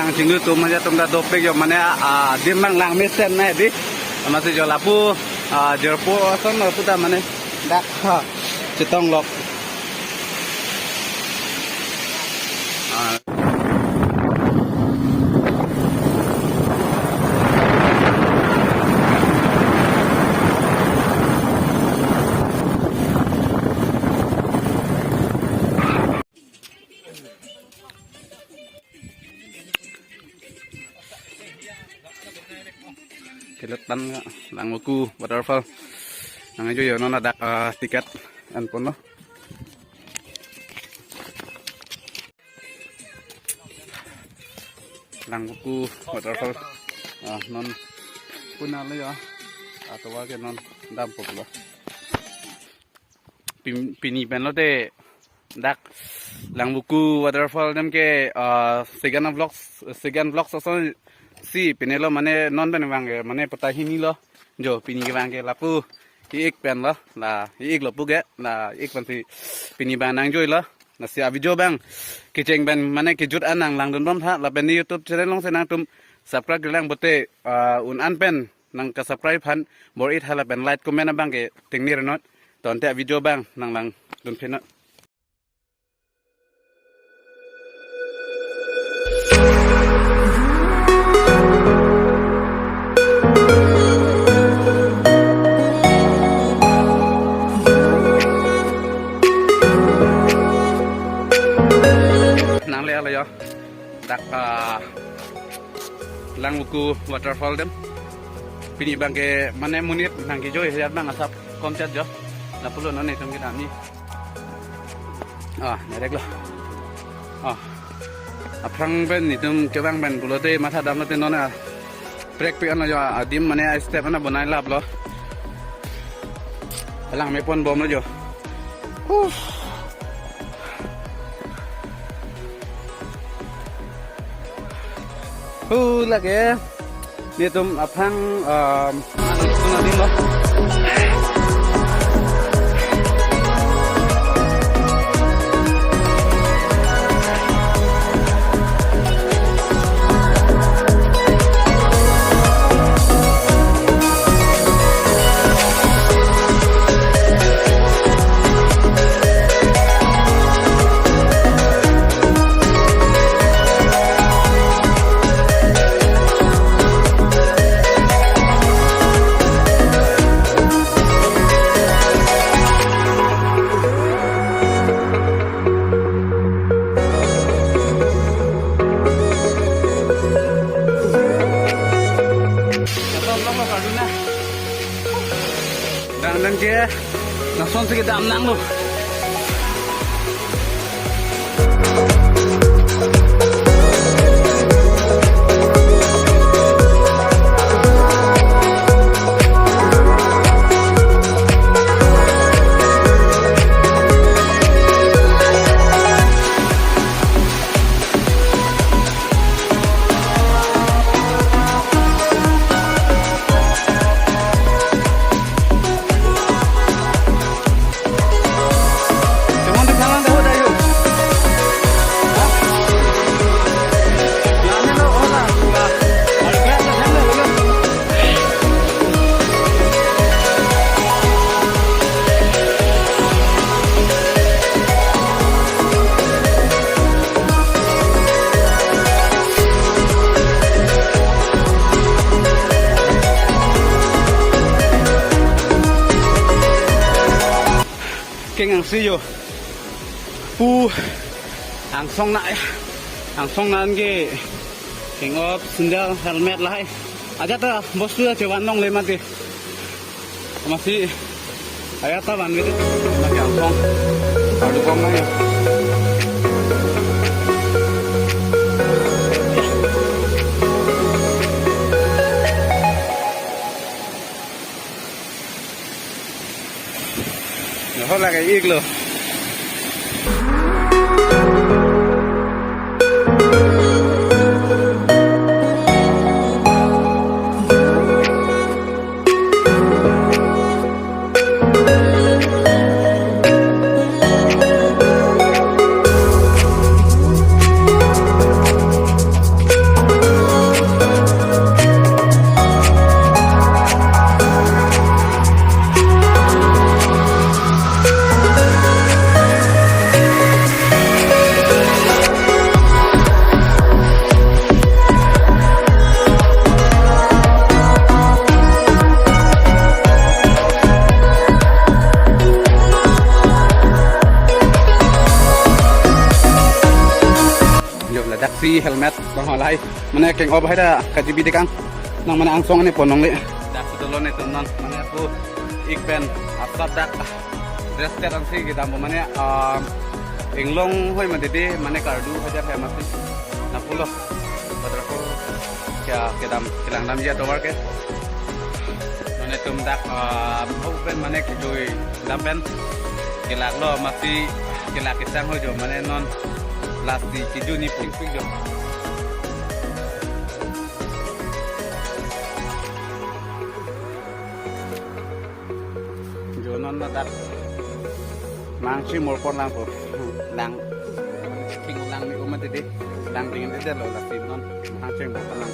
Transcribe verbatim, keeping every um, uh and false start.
Ang chinglu atum aja atum ta dopik jo mane, ah, adim abang langmesen nai dei. Amatsi jo lapu, ah, jirpo ason lapu ta mane dak, ha, chetong lok. Ah. Kelet tan Langvoku waterfall. Nangkejoijo non ladak, ah, ticket enponlo. Langvoku waterfall. Ah, non punalo ya. Atovar ke non dampo pulo. Pin-, pini pen lote dak Langvoku waterfall adim ke, ah, second vlog, second vlog ason si pinelo mane non pen abang ke mane patta hinilo. Jo pini abang ke lapu hi-ik pen lo, la hi-iklo pu ke, la hi-ik pensi pini abang nangjoilo. Lasi avideo abang kecheng pen mane kejut an nanglangdunbom tha, lapen ne YouTube channel along si nangtum subscribe kelang pote, ah, un an pen nangkesubscribe aphan bor-i tha lapen like comment abang ke tengnir non. Tangte avideo abang nanglangdun phenot. Nangle alo ya. Dak, ah, Langvoku waterfall adim. Pini abang ke mane monit nangkejoi ajat abang asap komchat jo. Lapulo non netum kedam ni. Ah, nereklo. Ah. Aphrang pen netum kevang pen pulote matha damlote non a prekpik anlo jo, adim mane a step an bonai laplo. Langmeponbomlo jo. Huh. Hu lake netum aphrang, um, tuna dilo. Dang dang ke, lason si kedam nanglo. Keng angsi jo. Pu angsong na, angsong na anke keng-op, sandal, helmet lahai ajat ta bostu ta chevan longle mati. Amatsi ajat ta vanve. Mati angsong. Adu kong na ya. Nahor lake iklo. Si helmet bang halahai. Mane keng-o bahai ta kajibi dekang. Nang mane angsong ani pon longle. Dak sudah lo netum non mane aku ik pen asap dak dress code ansi kedam mane, um, inglong hoi mane dede mane kardu hajar hai masi. Lapulo. Padra ko kya kedam kelang damji atovar ke. Mane netum dak, ah, hau pen mane kejui dam pen kelak lo masi kelak kesang ho jo mane non lasi kejui ni ping ping jo. Jo non ladak mangchi mor pon lang po. Lang. King lang ni uma dede. Lang dingin dede lo lasi non. Mangchi mor pon lang.